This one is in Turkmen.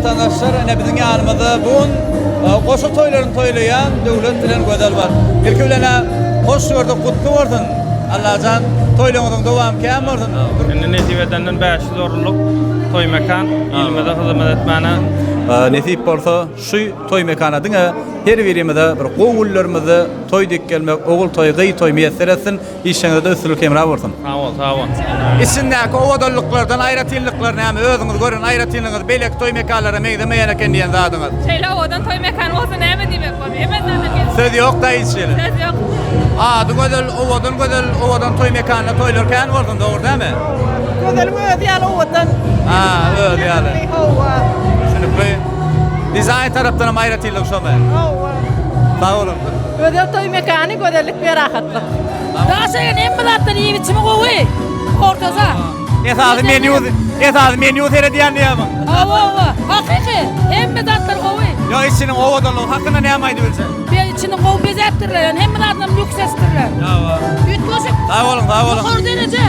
watandaşlar, ine biziň ýanymyzda bu gün goşa toýlaryny toýlaýan Döwlet bilen Gözel bar. Ilki bilen-ä hoş gördük, gutly bolsun. Allajan toýlaryňyzyň dowamy kän bolsun. Indi nesip edenden 500 orunlyk toý mekan ilimize hyzmat etmäne. Nesip bolsa şu toý mekana diňe her birimize bir gowy günlerimizde toý dik gelmek, ogul toýy, gyz toýy miýesser etsin. Işiňizde üstünlik hemra bolsun. Sag bol, sag bol. Içindäki owadanlyklardan aýratynlyklar näme? Özüňiz gören aýratynlygyňyz beýleki toý mekanlara meňzemeýän eken diýen zadyňyz. Şeýle owadan toý mekany bolsa näme diýmek bor? Hemme zada gelişýär. Söz ýok-da hiç hili. Söz ýok. Ady gözel, owadan gözel, owadan toý mekanda toýlar kän bolsun, dogry dälmi? Gözeliň özi ýaly owadan. Ha, özi ýaly. Hawa. Düşünikli. Dizaýn tarapdan hem aýratynlyk şomy? Hawa. Sag boluň. Gözel toý mekany gözellik we rahatlyk. Daşegen hemme zatdan iýip içimi gowy. Ortaja. Esasy menýu, esasy menýu seredýän diýýärmiň? Hawa hawa. Hakyky. Hemme zatlar gowy. Ýok içiniň owadanlygy hakynda näme aýdyp biljek? Be içini gowy bezäpdirler. Ýani hemme zadynam lýuks etdirler. Hawa. Üýtgeşik. Sag boluň, sag boluň. Ýokary dereje.